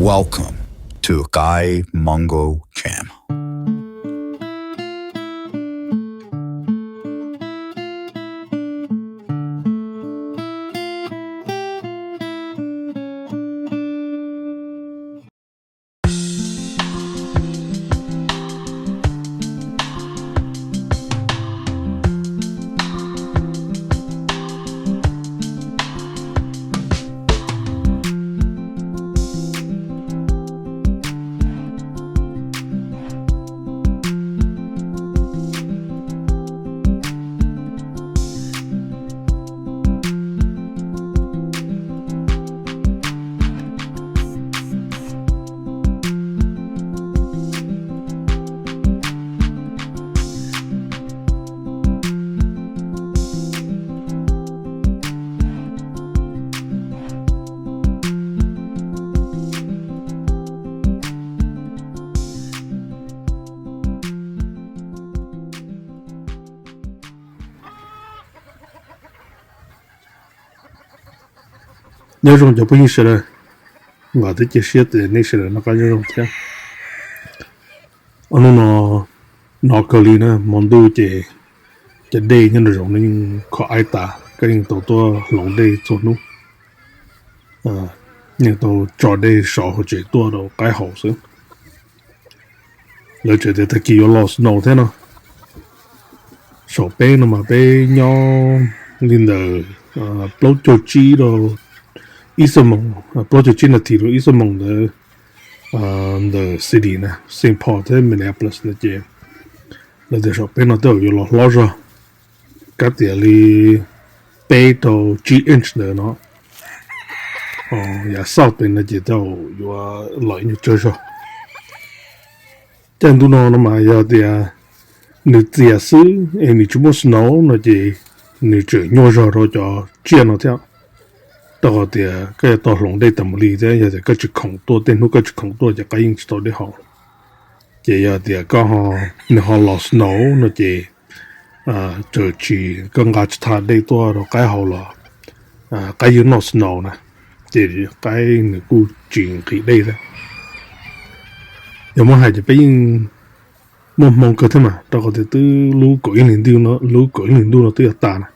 Welcome to Kai Mongo Channel. Nyob zoo cov phooj ywg sawv daws, vam thiab cia siab tias nej sawv daws noj qab nyob zoo thiab. Ob hnub no nov kawg li na, hmo ntuj ces cov dej nyob nraum zoov no yeej kho aib tas, koj yeej tau tuaj hloov dej txhua hnub, yeej tau tso dej saum hauv tsev tuaj rau qaib haus xwb. Lawv tseem tias tag kis yuav los snow thiab no. Saum peb no mas peb nyob li ntawm plaub caug tsib rau ib xuab moos, plaub caug tsib nas this rau ib xuab moos ntawd, ntawm city na, Saint Paul thiab Minneapolis no ces lawv tias saum peb no tej zaum yuav los hlob zog, kab tias li peb rau tsib inch ntawd no. Yav south pem no ces tej zaum yuav los ib nyuag tsawg zog. Caij ntuj no no mas yog tias nws txias xwb es nws tsis muaj snow no ces nws tseem nyuaj zog rau cov tsiaj no thiab. Rau qhov tias koj yuav tau hloov dej tas mus li thiab, yog tias koj tsis khoom tuaj, tej hnub koj tsis khoom tuaj ces qaib yeej tsis tau dej haus. Ces yog tias koj ho, nws ho los snow no ces txawm tsis, koj nqa tsis tau dej tuaj rau qaib haus los qaib yeej noj snow na, ces qaib nws kuj tsis nqhis dej thiab. Yog muab hais ces peb yeej muaj hmoo kawg thiab mas, rau qhov tias twb lub kaum ib hlis ntuj no, lub kaum ib hlis ntuj no twb yuav tas na,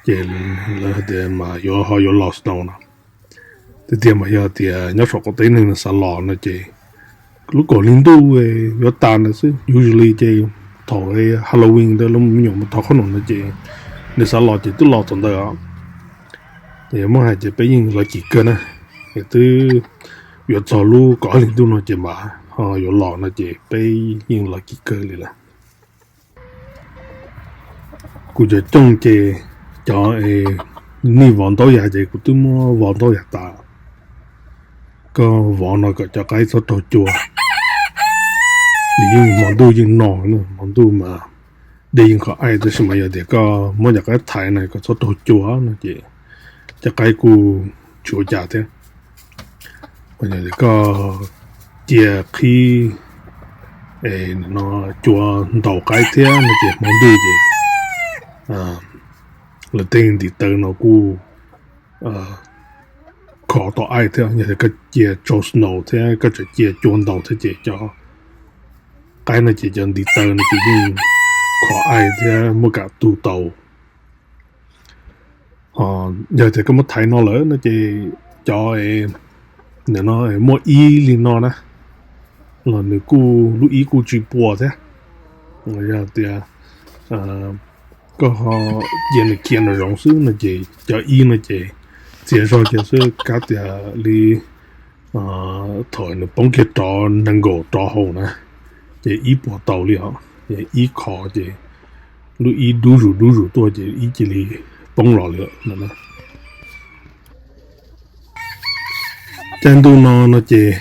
ces lawv hais tias mas yuav ho yuav los snow no. Tiag tiag mas yog tias nyob saum qaum teb neeg nws xav los no ces lub kaum hli ntuj yuav tas ntawd xwb. Usually ces thaum Halloween ntawd lawv me nyuam mus thov qhob noom no ces nws xav los ces twb los thaum ntawd os. Ces muab hais ces peb yeej lov cim kawg na, es twb yuav txog lub kaum ob hlis ntuj no ces mas ho yuav los no ces peb yeej lov cim kawg li lawm. Kuv cov cooj ces cov es nej vov ntaub yas ces kuv twb muab vov ntaub yas tas. Koj vov no kom cov qaib txhob raug cua. Nws yeej hmo ntuj yeej no, hmo ntuj mas dej yeej kho aib, tab sis mas yog tias koj muab cov qaib thaiv no kom txhob raug cua no ces cov qaib kuj tsis ua cas thiab. Yog tias koj cia qhib no cua ntaus qaib thiab no ces hmo ntuj ces lawv tej ntiv taw no kuj khov tau aib thiab. Yog tias koj cia tsau snow thiab koj tseem cia cua ntaus thiab ces cov qaib no ces cov ntiv taw no ces yeej khov aib thiab muaj kam tu tau. Yog tias koj muab thaiv no lawm no ces cov, no muaj ib li no na, los nws kuj lub ib kuj tsis puas thiab. Yog tias koj ho cia nws khiav nraum zoov xwb no ces cov ib no ces txias zog kiag xwb, kab tias li thaum nws poob kiag rov nees nkaum rov hauv na, ces ib puas tau li os, ces ib khov ces lub ib dub zus dub zus tuaj ces ib cia li poob los li lawm no. Caij ntuj no no ces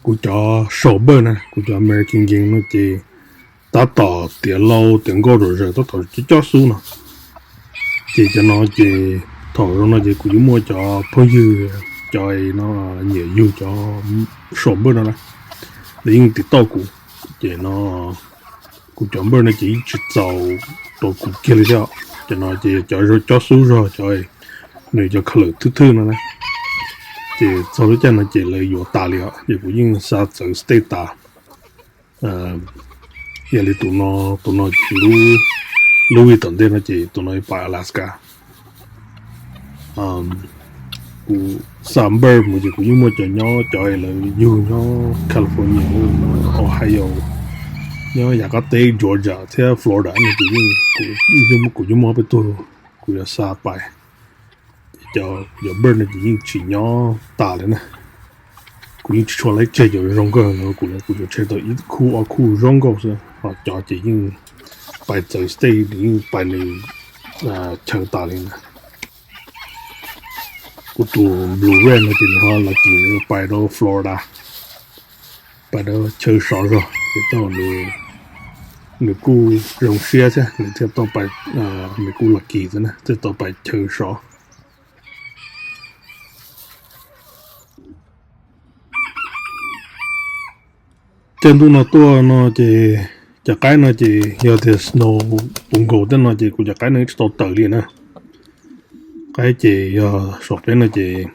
kuv cov saus npawj na, kuv cov American game no ces tab tom tiav lau tiav nkauj rau zaws tab tom cob xub no. Ces cov no ces thaum zoo no ces kuv yuav muaj cov phooj ywg, cov no nyiam yug cov saus npawj no na, lawv yeej tiv tauj kuv. Ces no kuv cov npawj no ces yeej tsis txaus rau kuv kiag li thiab. Cov no ces cov cob xub zog, cov nws cov color thwj thwj no na. Ces txog lub caij no ces lawv yuav tas li os, ces kuv yeej xa txawv state tas. Yog li tus no, tus no ces lub, lub week tom ntej no ces tus no pais Alaska. Kuv xa npawj mus ces kuv yeej muaj cov nyob, cov lawv yug nyob California, Ohio, nyob yav qab teb Georgia thiab Florida no ces yeej, kuv yeej muaj peb tug kuv yuav xa pais. Ces cov, cov bird no ces yeej tsis nyob tas li na. Kuv yeej tsis tshua laib tseg cov zoo nkauj no, kuv, kuv yuav tseg tau ib khub ob khub zoo nkauj xwb, ho cov ces yeej pais txawv state, nws yeej pais nws chaw tas li na. Kuv tus blue red no ces nws ho lucky, nws pais rau Florida, pais rau chaw sov zog, ces tau nws, nws kuj zoo siab thiab nws thiaj tau pais, nws kuj lucky thiab na, thiaj tau pais chaw sov. Caij ntuj no tuaj no ces cov qaib no ces yog tias snow puv nkaus tej no ces kuv cov qaib no tsis tau tawm li na. Qaib ces yog saum qab no ces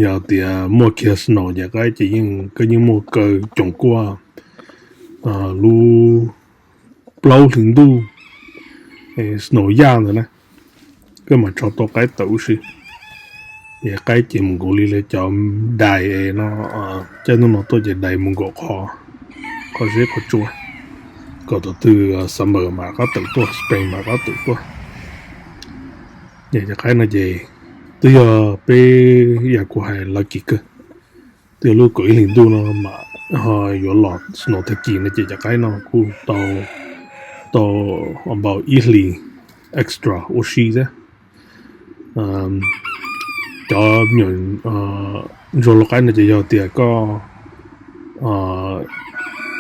yog tias muaj kiag snow ces qaib ces yeej, koj yeej muaj kaw coom kuaj lub plaub hlis ntuj, snow yaj ntawd na, koj mam tso tau qaib tawm huv si. Ces qaib ces mus nkaus li lawv cov dais no, caij ntuj no tuaj ces dais mus nkaum qhov, qhov zeb qhov tsua, kom thaum twg summer mas rov qab tawm tuaj, spring mas rov qab tawm tuaj. Ces cov qaib no ces twb yog peb, yam kuv hais lucky kawg, twb yog lub kaum ib hlis ntuj no mas ho yuav los snow tag kis no ces cov qaib no kuj tau, tau about ib hlis extra ua si thiab. Cov me nyuam ntsuag lau qaib no ces yog tias koj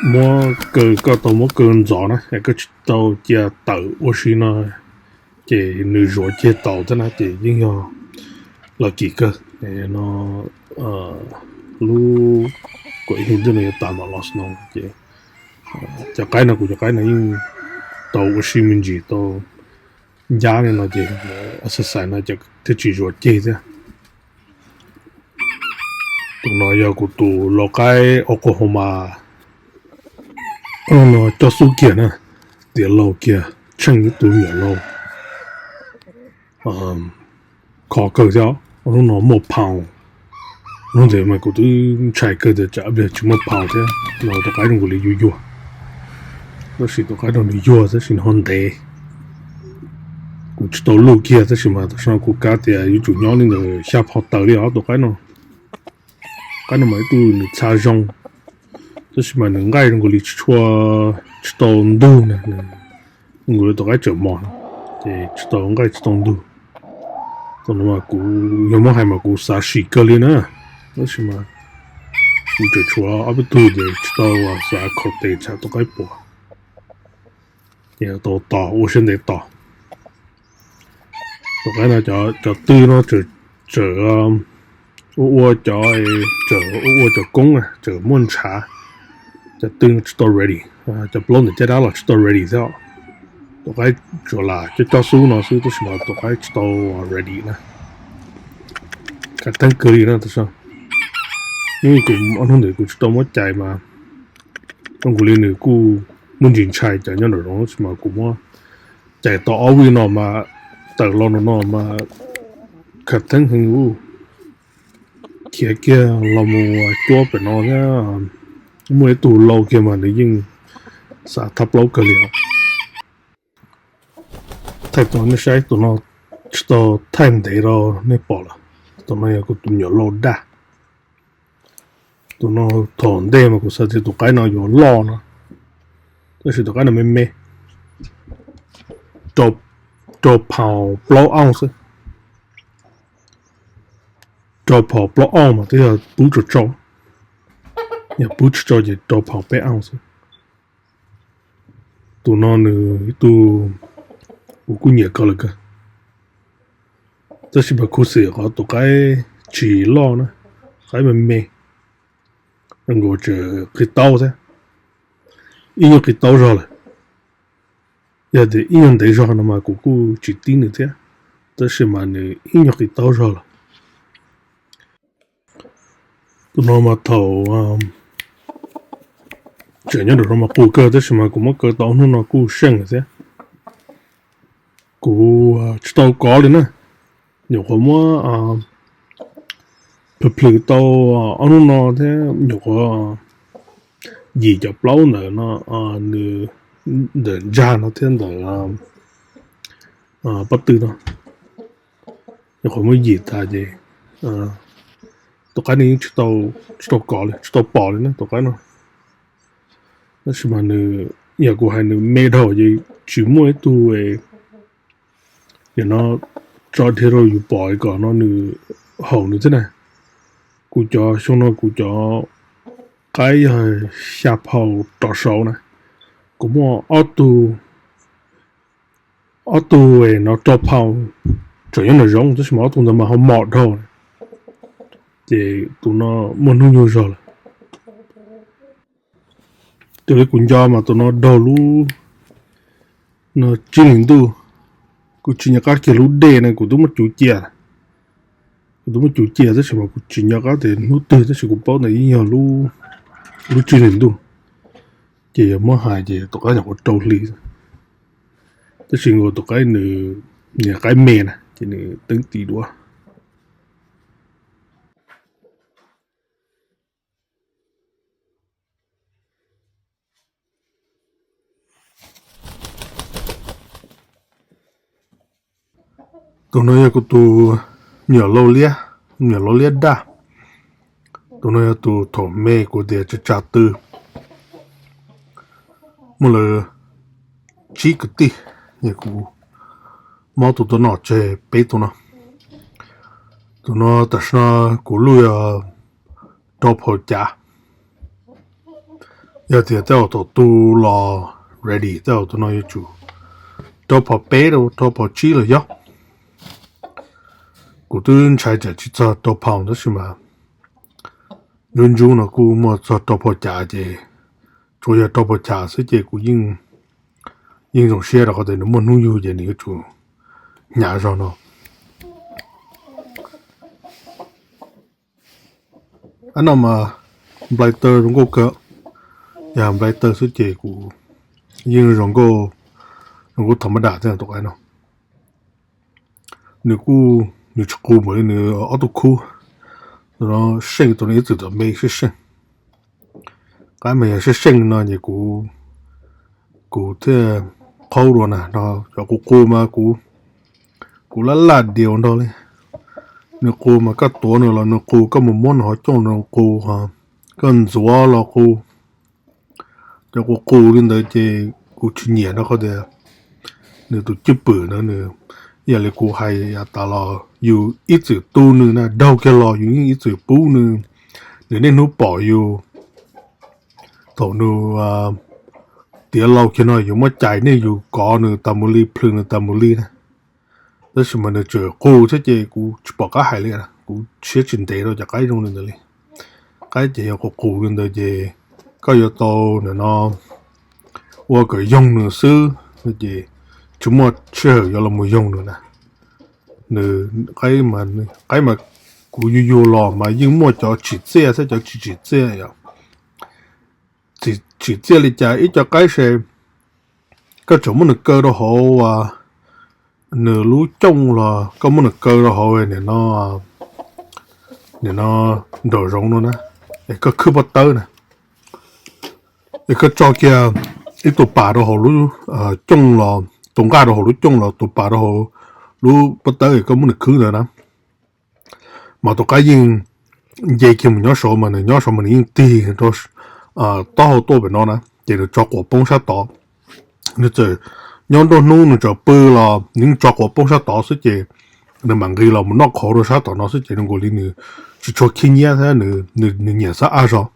muab kaw, koj tau muab kaw ntxov na, koj tsis tau cia tawm ua si no ces nws zuav ceg taus thiab na, ces yeej yog lucky kawg no. Lub kaum ib hlis ntuj no yuav tas mam los snow ces cov qaib no, kuv cov qaib no yeej tau ua si me ntsis, tau ncab li no ces exercise no ces thiaj tsis zuav ceg thiab. Tus no yog kuv tus lau qaib Oklahoma, no coj xub kiag na, tiav laug kiag, tsheej ib tug me nyuam lau kho kawg thiab. Hnub no muaj phaus, hnub ntawd mas kuv twb ntshai kawg tias tsam ib pliag tsis muaj phaus thiab no, tus qaib zoo nkaus li yuag yuag. Tab sis tus qaib no nws yuag tab sis nws ho ntev. Kuv tsis tau luj kiag tab sis mas tam sim no kuv kav tias yuav tsum nyob li ntawm xya phau taws li os tus qaib no. Qaib no mas ib tug nws txha zoo, tab sis mas nws nqaij zoo nkaus li tsis tshua, tsis tau ntug na, nws zoo nkaus li tus qaib tsawm mos, ces tsis tau nqaij tsis tau ntug. Tus no mas kuv yog muab hais mas kuv xav sim kawg li na, tab sis mas kuv tseem tshuav ob peb tug ces tsis tau xav khaus tes tsam tus qaib puas. Ces tau tos, ua siab ntev tos. Tus qaib no cov tw no tseem ua ua cov, tseem ua ua cov koob, tseem muaj ntshav. Cov tw no tsis tau ready, cov plaub ntawm caj dab los tsis tau ready thiab. Tus qaib tsuas lam coj coj xub no xwb tab sis mas tus qaib tsis tau ready na. Kav theeb kawg li na tab sis, hnub ntawd kuv tsis tau muab cais mas zoo nkaus li nws kuj muaj ntsis ntshai cov nyob nraum zoov tab sis mas kuv muab cais tau ob vij no mas tawm los no no mas kav theeb heev ub. Khiav kiag los mus cuab pem no thiab, muaj ib tug lau kiag mas nws yeej xav thab plaub kawg li os. Thaij tus nej saib, tus no tsis tau thaij ntev rau nej pom lawm. Tus no yog kuv tus me nyuam lau daj. Tus no thaum ntej mas kuv xav tias tus qaib no yuav loj no, tab sis tus qaib no me me, rau phaus plaub ounce xwb. Rau phaus plaub ounce mas twb yog pub tso tso, yog pub tso tso ces rau phaus peb ounce xwb. Tus no nws ib tug kuv kuj nyiam kawg lawm kawg, tab sis mas khuv xim qhov tus qaib tsis loj na, qaib me me, zoo nkaus tseem qis taub thiab, ib nyuag qis taub zog lawm. Yog tias ib nyuag ntev zog no mas kuv kuj tsis tib nws thiab, tab sis mas nws ib nyuag qis taub zog lawm. Tus no mas thaum tseem nyob nraum no mas qus kawg, tab sis mas kuv muab kaw tau ob hnub no kuj seej lawm thiab. Kuv tsis tau kov li na, nyuam qhuav muab plhws plhws tau ob hnub no thiab nyuam qhuav yim cov plaub ntawm no, nws ntawm ntsag no thiab ntawm pob tw no, nyuam qhuav muab yim tas ces tus qaib no yeej tsis tau kov li, tsis tau pom li na tus qaib no. Tab sis mas nws, yog kuv hais nws me dhau ces tsis muaj ib tug nim no tso dhia rau yus pom kom no nws haum nws thiab na. Kuv cov xyoo no kuv cov qaib yog xya phau rov saud na, kuv muaj ob tug, ob tug no rau phau tseem nyob nram zoov, tab sis mas ob tug ntawd mas ho mos dhau, ces tus no muaj hnub nyoog zog lawm. Raws li kuv nco mas tus no daug lub no tsib hlis ntuj, kuv tsis nco qab kiag lub dej na kuv twb muab cuv cia, kuv twb muab cuv cia tab sis mas kuv tsis nco qab tias hnub twg, tab sis kuv paub tias yeej yog lub tsib hlis ntuj, ces yog muab hais ces tus qaib nyuam qhuav rau hli, tab sis nkaus tus qaib nws, nws qaib me na ces nws teeb ti dua. Tus no yog kuv tus me nyuam lau liab, me nyuam lau liab daj. Tus no yog tus thaum me kuv tias tsa tsa tw, muaj lawv tsib kwv tij, kuv mob tus tuaj noj tseg peb tus no. Tus no tam sim no kuv luj yog rau phau cav. Yog tias tej zaum thaum tu los ready, tej zaum tus no yuav tsum rau phau peb rau rau phau tsib los yog. Kuv twb ntshai tsam tsis txog rau phau tab sis mas ntsub ntsub no kuj muaj txog rau phau cav ces tsuas yog rau phau cav xwb ces kuv yeej zoo siab rau qhov tias nws muaj hnub yug ces nws yuav tsum hnyav zog no. Ab no mas nplai taw zoo nkauj kawg, yog nplai taw xwb ces kuv yeej zoo nkauj, zoo nkauj thaum mab dam thiab tus qaib no. Nws kuj, nws tsis qus npaum li nws ob tug khub, tus no seej, tus no ib txwm tau me seej seej. Qaib mas yog seej seej no ces kuv, kuv thiaj qhaub dua na no, cov qus qus mas kuv, kuv laj laj diaus nrog li. Nws qus mas koj tuav nws los nws qus, koj mus muab nws hauv cooj los qus, koj ntxuav los qus. Cov qus qus li ntawd ces kuv tsis nyiam rau qhov tias nws tus cwj pwm ntawd nws, ib yam li kuv hais yav tas los yus ib txwm tu nws na, daug kiag los yus yeej ib txwm pub nws, nws niaj hnub pom yus. Thaum nws tiav laus kiag no yus muab cais niaj yus kov nws tas mus li, plhws nws tas mus li na. Tab sis mas nws tseem qus thiab ces kuv tsis pom qab hais li, kuv siab tsis ntev rau cov qaib zoo li ntawd li. Qaib ces yog qus qus li ntawd ces koj yuav tau nim no ua kom yoog nws xwb, ces tsis muaj sij hawm yuav los mus yoog nws na. Nws, qaib mas kuv yug yug los mas yeej muaj cov tsim txiaj thiab cov tsis tsim txiaj yom. Tsim txiaj li cas, ib co qaib se koj tseem muab nws kaw rau hauv nws lub cooj los koj muab nws kaw rau hauv nim no, nim no nraum zoov no na, es koj khwb pob tawb na, es koj tso kiag ib tug pas rau hauv lub cooj los, tus nqaj rau hauv lub cooj los tus pas rau hauv lub pob tawb es koj muab nws khwb ntawd na. Mas tus qaib yeej nce kiag mus nyob saud, mas nws nyob saud mas nws yeej tig rau taub hau tuaj pem no na, ces nws tso quav poob sab tod. Nws txawm nyob nruab hnub nws tseem pw los nws yeej tso quav poob sab tod xwb, ces nws mam nqis los mus noj qhauv rau sab tom no xwb, ces zoo nkaus li nws tsis tshua khib nyiab thiab, nws nyiam xab aj zog.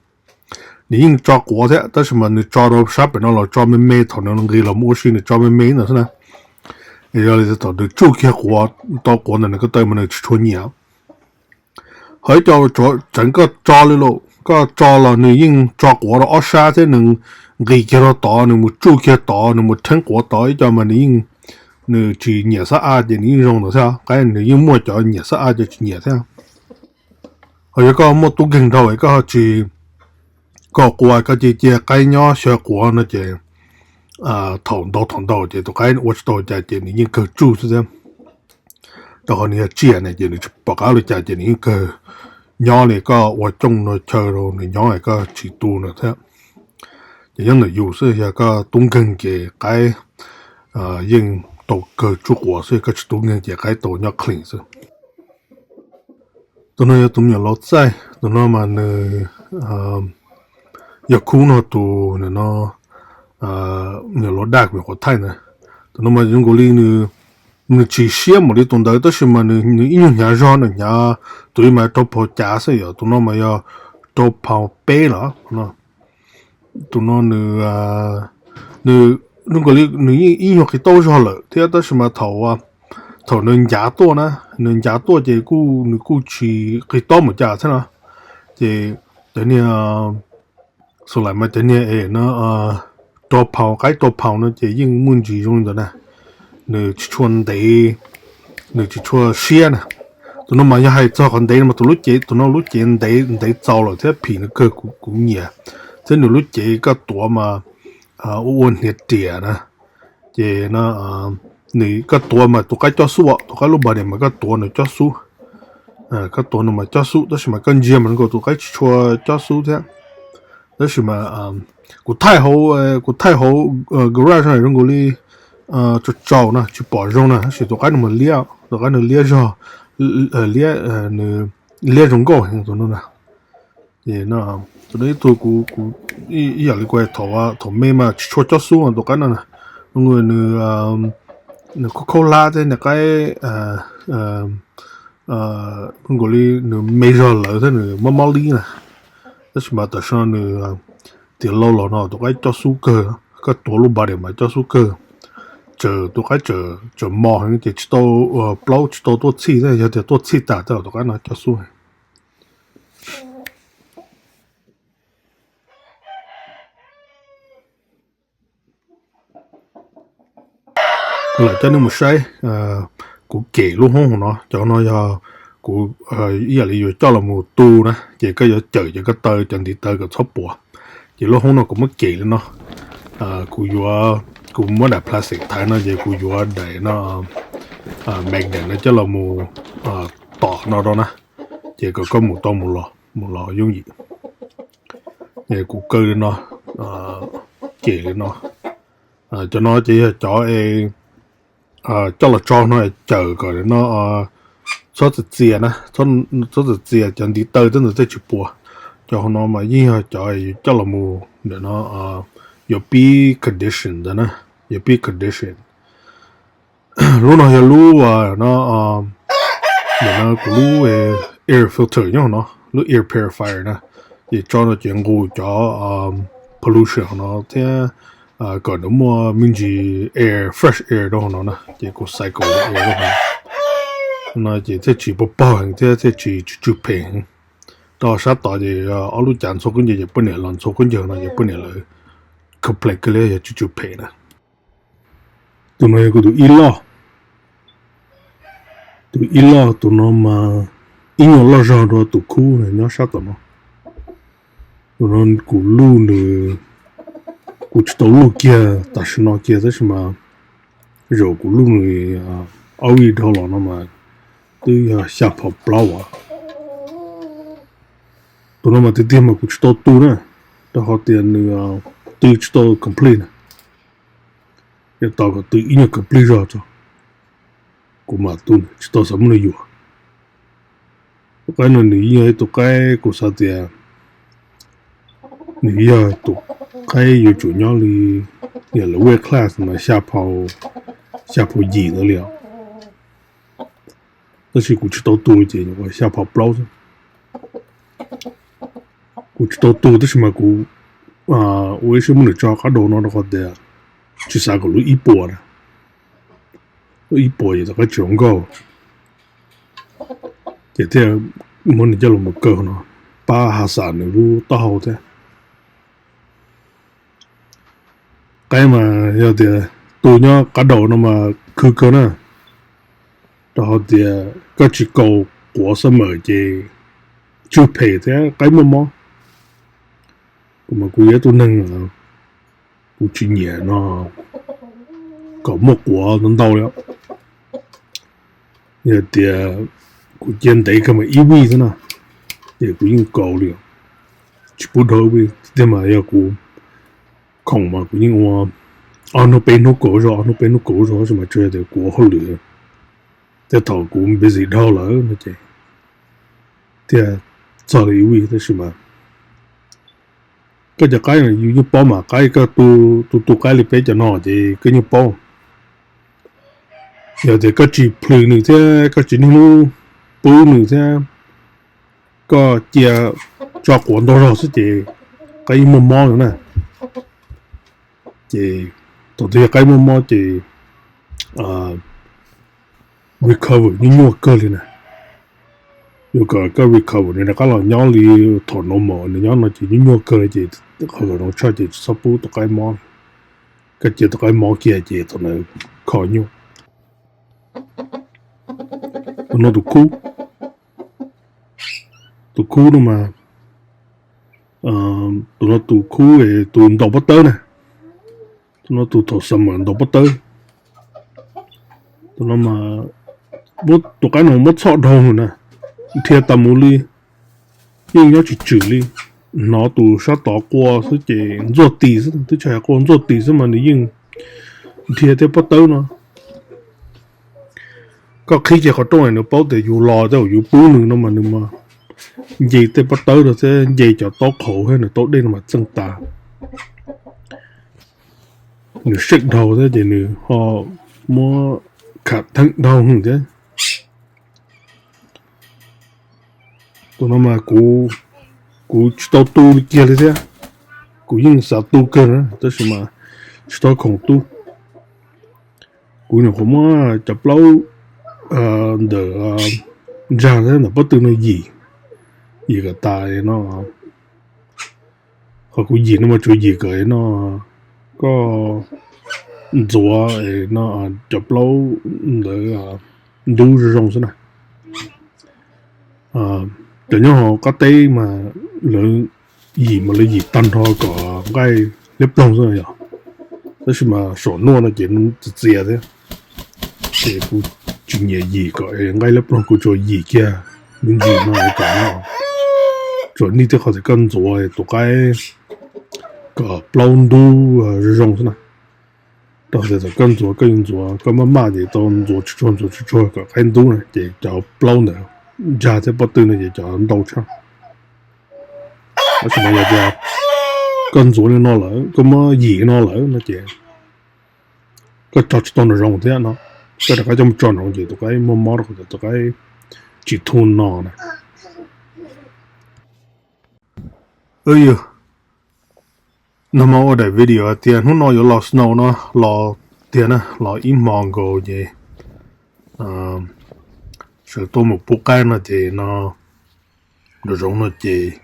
Nws yeej tso quav thiab, tab sis mas nws tso rau sab pem no los tso me me, thaum nws nqis los mus ua si nws tso me me ntawd xwb na. Yog li thaum nws tsuj kiag quav, tau quav ntawm nws ko taw mas nws tsis tshua nyiam. Ho ib co tseev koj tso li lawm, koj tso los nws yeej tso quav rau ob sab thiab, nws nqis kiag rau tod, nws mus tsuj kiag tod, nws mus rheeb quav tod, ib co mas nws yeej, nws tsis nyiam xab aj ces nws yeej zoo ntawd thiab. Qaib nws yeej muaj cov nyiam xab aj cov tsis nyiam thiab. Ho yog koj muaj tub nkeeg dhau es koj ho tsis, koj quav koj cia cia qaib nyob xyaw quav no ces thaum ntau thaum ntau ces tus qaib ua tsis tau cas ces nws yeej kawg tsuj xwb thiab. Rau qhov nws yog tsiaj ne ces nws tsis pom qab ua li cas ces nws yeej kawg nyob li koj ua cooj ua chaw rau nws nyob koj tsis tu nws thiab. Ces nyob ntawm yus xwb, yog koj tub nkeeg ces qaib yeej tau kawg tsuj quav xwb, koj tsis tub nkeeg ces qaib tau nyob clean xwb. Tus no yog tus me nyuam laus txaij, tus no mas nws yog khub no tus no, me nyuam laus daj me nyuam qhuav thaij ntawd. Tus no mas zoo nkaus li nws, nws tsis siab npaum li tus ntawd tab sis mas nws ib nyuag hnyav zog, nws hnyav, tus ib mas rau phau cav xwb, yog tus no mas yog rau phau peb lawm. Tus no nws, nws zoo nkaus li nws yeej ib nyuag qis taub zog lawm thiab tab sis mas thaum, thaum nws ncav tuaj na, nws ncav tuaj ces kuj, nws kuj tsis qis taub mus cas thiab no. Ces cov niag, xaus lawm mas cov niag es no, rau phau, qaib rau phau no ces yeej muaj ntsis zoo li ntawd na, nws tsis tshua ntev, nws tsis tshua siab na. Tus no mas yog hais txog qhov ntev no mas tus lub cev, tus no lub cev ntev, ntev txaus lawm thiab phim nws kawg, kuv nyiam. Thiab nws lub cev koj tuav mas ua ua hniav riam na, ces no nws koj tuav mas tus qaib cob xub, tus qaib lub body mas koj tuav nws cob xub, koj tuav nws mas cob xub tab sis mas koj ntsia mas zoo nkaus tus qaib tsis tshua cob xub thiab. Tab sis mas kuv thaij hauv, kuv thaij hauv garage zoo nkaus li tsaus tsaus na tsis pom zoo na, tab sis tus qaib no mas liab, tus qaib no liab zog, liab, nws liab zoo nkauj heev tus no na. Ces tus no ib tug kuv, ib yam li kuv thaum, thaum me mas tsis tshua cob xub tus qaib no na, nws, nws khaub khaub hlab thiab nws qaib zoo nkaus li nws me zog lawv thiab nws mob mob lib na. Tab sis mas tam sim no nws tiav lauj los no tus qaib cob xub kawg, koj tuav lub body mas cob xub kawg, txawm tus qaib txawm mos heev ces tsis tau, plaub tsis tau tuaj txhij thiab, yog tias tuaj txhij tas tej zaum tus qaib no cob xub. Lawm coj nej mus saib kuv kem lub hoob hauv no, cov no yog kuv ib yam li yuav coj los mus tu na, ces koj yuav cawm ces koj taw cov ntiv taw kom txhob puas. Ces lub hoob no kuv muab kem li no, kuv yuav, kuv muab daim plastic thaiv no ces kuv yuav daim no magnet no coj los mus tom no rau na, ces kom koj mus tau mus los, mus los yooj yim. Kuv kaw li no, kem li no. Cov no ces yog cov es coj los tso no cawm kom no txhob txias txias na, txhob txias txias cov ntiv taw tej ntawd tej tsis puas. Cov hauv no mas yeej yog cov coj los mus ntawm no, yuav pib condition ntawd na, yuav pib condition. Lub no yog lub no, nim no kuv lub air filter nyob hauv no, lub air purifier na, ces tso no ces nqus cov pollution hauv no thiab kom nws muaj me ntsis air, fresh air rau hauv no na, ces kuv cycle air rau hauv no, ces thiaj tsis pog pog heev thiab thiaj tsis tsw tsw phem heev. Rau sab tod ces ob lub cav ntxhua khaub ncaws ces poj niam los ntxhua khaub ncaws no ces poj niam lawv complain kawg li yog tsw tsw phem na. Tus no yog kuv tus ib loj, tus ib loj tus no mas ib nyuag loj zog dua tus khub nyob sab tom no. Tus no kuv luj nws, kuv tsis tau luj kiag tam sim no kiag tab sis mas zaum kuv luj nws ob vij dhau los no mas twb yog xya phau plaub as. Tus no mas tiag tiag mas kuv tsis tau tu na, rau qhov tias nws tu tsis tau complete na. Yuav tos kom tu ib nyuag complete zog tso kuv mam tu, tsis tau xav muab nws yuam. Tus qaib no nws yog ib tus qaib kuv xav tias nws yog tus qaib yuav tsum nyob li, yog lawv weight class mas xya phau, xya phau yim ntawd li os. Tab sis kuv tsis tau tu ces nyuam qhuav xya phau plaub xwb. Kuv tsis tau tu tab sis mas kuv ua ib siab muab nws tso qab daus no rau qhov tias tsis xav kom lub ib puas na, lub ib puas ces tus qaib tsis zoo nkauj, ces thiaj muab nws coj los mus kaw no, pab ha xam nws lub taub hau thiab. Qaib mas yog tias tu nyob qab daus no mas khwv kawg na, rau qhov tias koj tsis kaus quav xab mawm ces tsw phem thiab qaib muaj mob. Kuv mas kuv yog ib tug neeg, kuv tsis nyiam no kom muaj quav ntau ntau li. Yog tias kuv cia ntev kawg mas ib vij xwb na, ces kuv yeej kaus li, tsis pub dhau ib vij tiag. Mas yog kuv khoom mas kuv yeej ua ob hnub peb hnub kaus zog, ob hnub peb hnub kaus zog, tab sis mas tsuas yog tias kuv ua hauj lwm thiab thaum kuv busy dhau lawm no ces thiaj txog li ib vij. Tab sis mas koj cov qaib yus yeej paub mas, qaib koj tu tu qaib li peb cov no ces koj yeej paub. Yog tias koj tsis plhws nws thiab koj tsis niaj hnub pub nws thiab koj cia tso quav ntau zog xwb ces qaib yeej muaj mob no na. Ces thaum twg yog qaib muaj mob ces recover nyuaj nyuaj kawg li na. Yuav kom koj recover nws rov qab los nyob li thaum normal nws nyob no ces nyuaj nyuaj kawg li. Ces qhov zoo tshaj ces tsis txhob pub tus qaib mob, koj cia tus qaib mob kiag ces thaum ntawd kho nyuaj. Tus no tus khub, tus khub no mas, tus no tus khub tus ntaus pob tawb na. Tus no tus thaum summer ntaus pob tawb. Tus no mas tus qaib no muab txhoj dhau na, nrhia tas mus li, yeej nyob tsis tswm li. Hnov tus sab tod qua xwb ces ntxuaj tis xwb, twb tsis hais qua, ntxuaj tis xwb mas nws yeej nrhia tej pob tawb no. Koj qhib kiag qhov rooj nws paub tias yus los tej zaum yus pub nws no mas nws mas nce tej pob tawb rau thiab nce cov taub qhauv thiab nws taub dej no mas txeej tas. Nws seej dhau thiab ces nws ho muab kham theeb dhau thiab. Tus no mas kuv, kuv tsis tau tu li kiag li thiab. Kuv yeej xav tu kawg na tab sis mas tsis tau khoom tu. Kuv nyuam qhuav muab cov plaub ntawm ntsa thiab ntawm pob tw no yim, yim kom tas no. Qhov kuv yim no mas tsuas yim kom no koj ntxuav no cov plaub ntawd ntub zoo zoo xwb na. Cov nyob hauv qab teb mas lawv yim mas lawv yim tag nrho kom nqaij liab ploog xwb yom. Tab sis mas saum nuaj no ces txias txias thiab, ces kuv tsis nyiam yim kom nqaij liab ploog, kuv tsuas yim kiag me ntsis no kom no, tsuas nij tej qhov tias koj ntxuav tus qaib kom plaub ntub zoo zoo xwb na. Rau qhov tias thaum koj ntxuav koj yuav ntxuav koj maj maj ces tau ntxuav tsuag tsuag ntxuav tsuag tsuag kom qaib ntub na ces cov plaub ntawd, ntsa thiab pob tw no ces cov ntau tshaj. Tab sis mas yog tias koj ntxuav li no lawm, koj muab yim li no lawm no ces koj tso tsis tau nram zoov thiab no, koj rov qab coj mus tso nram zoov ces tus qaib muaj mob rau qhov tias tus qaib tsis thu no na. Yog, nag hmo ua daim video hais tias hnub no yuav los snow no, los tiag na, los ib hmo nkaus ces sawv tuaj mus pub qaib no ces no nram zoov no ces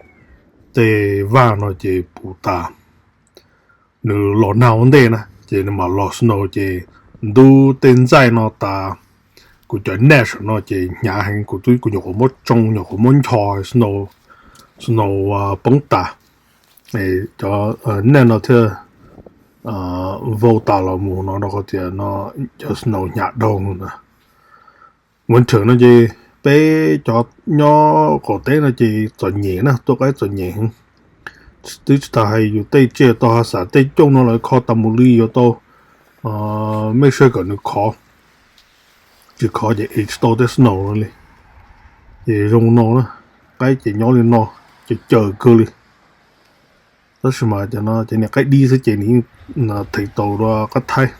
tej vaj no ces puv tas. Nws los nag ua ntej na ces nws mam los snow ces ntub tej ntxaij no tas. Kuv cov naj saum no ces hnyav heev, kuv twb, kuv nyuam qhuav muab tsoo, nyuam qhuav muab ncho snow, snow poob tas. Cov naj no thiaj vau tas los mus no rau qhov tias no cov snow hnyav dhau na. Winter no ces peb cov nyob qaum teb no ces txom nyem na, tua qaib txom nyem heev. Twb tsis tas hais yus tej tsiaj tau ha xam tej cooj no lawv kho tas mus li yuav tau make sure kom nws khov, tsis khov ces ev tsis tau tej snow no li. Ces zoo no na, qaib ces nyob li no, ces caws kawg li. Tab sis mas cov no ces niag qaib dib xwb ces nws yeej thev tau dua qab thaib.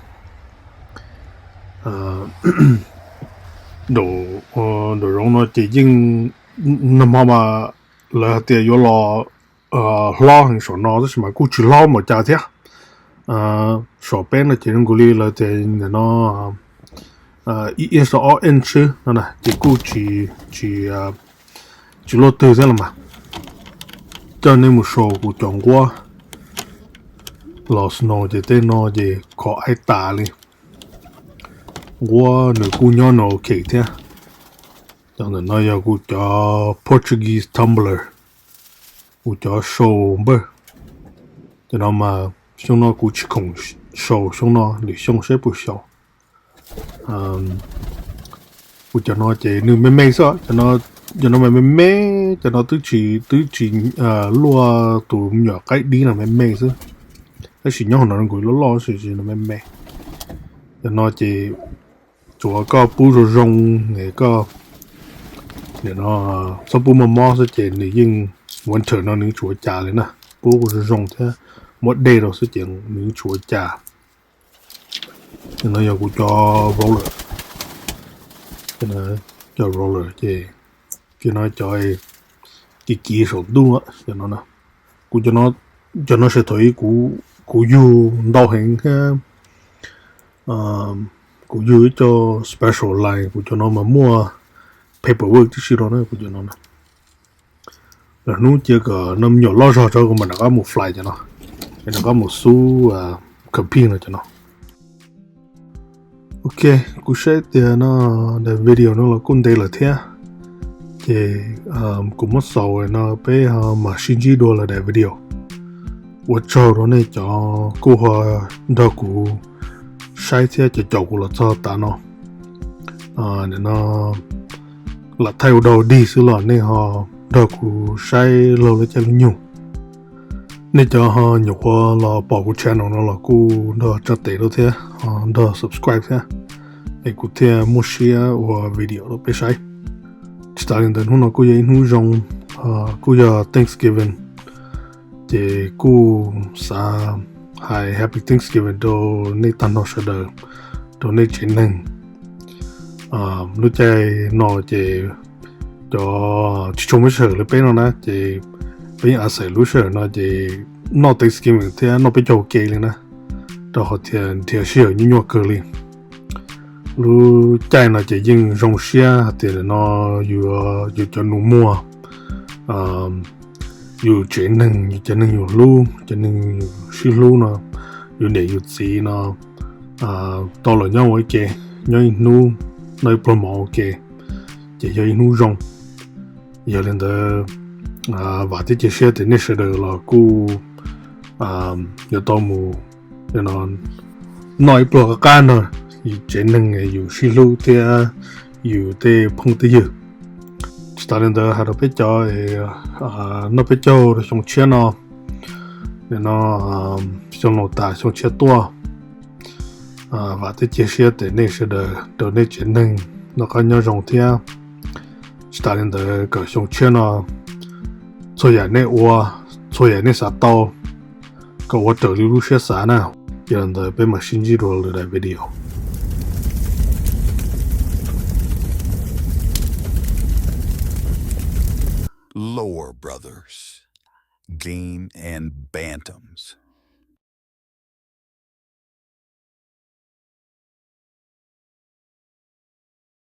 Nram zoov no ces yeej nag hmo mas lawv hais tias yuav los hlob heev saum no tab sis mas kuj tsis hlob npaum cas thiab. Saum peb no ces zoo nkaus li lawv tias nim no ib inch ob inch xwb no ces kuj tsis, tsis luaj twg thiab los mas. Coj nej mus saum kuv cov nquab los snow ces tej no ces khov aib tas li. Nquab nws kuj nyob no ok thiab. Cov ntawm no yog kuv cov Portuguese tumbler, kuv cov sau npawj. Cov no mas xyoo no kuv tsis khoom sau, xyoo no lwm xyoo saib puas xyaum. Kuv cov no ces nws me me xwb, cov no me me, cov no twb tsis, twb tsis luaj tus me nyuam qaib dib no, me me xwb. Tab sis nyob hauv no nws kuj loj loj, tab sis no me me. Cov no ces tsuav koj pub zoo zoo, koj nim no txhob pub mob mob xwb ces nws yeej, winter no nws tsis ua cas li na. Pub zoo zoo thiab muab dej rau xwb ces nws tsis ua cas. Cov no yog kuv cov roller, cov roller ces, ces no cov kiv kiv saum ntuj, cov no, kuv cov no, cov no ces thaum ub kuv yug ntau heev thiab, kuv yug ib co special line, kuv cov no mas muaj paperwork tib si rau na, kuv cov no. Lwm hnub cia kom no me nyuam loj zog tso kuv mam rov qab mus fly cov no, es rov qab mus xub compete no cov no. Ok, kuv saib tias no daim video no los kuj ntev lawm thiab, ces kuv muab xaus no peb ho mam sib ntsib dua lwm daim video. Ua tsaug rau nej cov kuj ho nrog kuv saib thiab cov caum kuv los txog tav no. Nim no lam thaij ua dau dig xwb los nej ho nrog kuv saib laug lub caij lub nyoog. Nej cov ho nyuam qhuav los pom kuv channel no los kuj nrog tsa tes rau thiab ho nrog subscribe thiab, es kuv thiaj muaj siab ua video rau peb saib. Tsis tas li ntawd hnub no kuj yog ib hnub zoo, kuj yog Thanksgiving, ces kuj xav hais Happy Thanksgiving rau nej tag nrho sawv daws, rau nej tsev neeg. Lub caij no ces cov tsis tshua muaj sij hawm li peb no na ces peb yeej a xaim lub sij hawm no ces noj Thanksgiving thiab noj peb caug ua ke li na, rau qhov tias nrhiav sij hawm nyuaj nyuaj kawg li. Lub caij no ces yeej zoo siab hais tias no yus, yus cov nus muag, yus tsev neeg, yus cov neeg yus hlub, cov neeg yus sib hlub no, yus niam yus txiv no tau los nyob ua ib ke, nyob ib hnub, noj ib pluag mov ua ke, ces yog ib hnub zoo. Yog li ntawd, vam thiab cia siab tias nej sawv daws los kuj yuav tau mus noj ib pluag qab qab no, yus tsev neeg yus sib hlub thiab yus tej phooj tej ywg. Tsis tas li ntawd hais rau peb cov noj peb caug rau xyoo tshiab no, no xyoo no tas xyoo tshiab tuaj, vam thiab cia siab tias nej sawv daws rau nej tsev neeg noj qab nyob zoo thiab. Tsis tas li ntawd kom xyoo tshiab no txhua yam nej ua, txhua yam nej xav tau, kom ua raws li lub siab xav na. Yog li ntawd peb mam sib ntsib dua lwm daim video. Lore Brothers, Game and Bantams.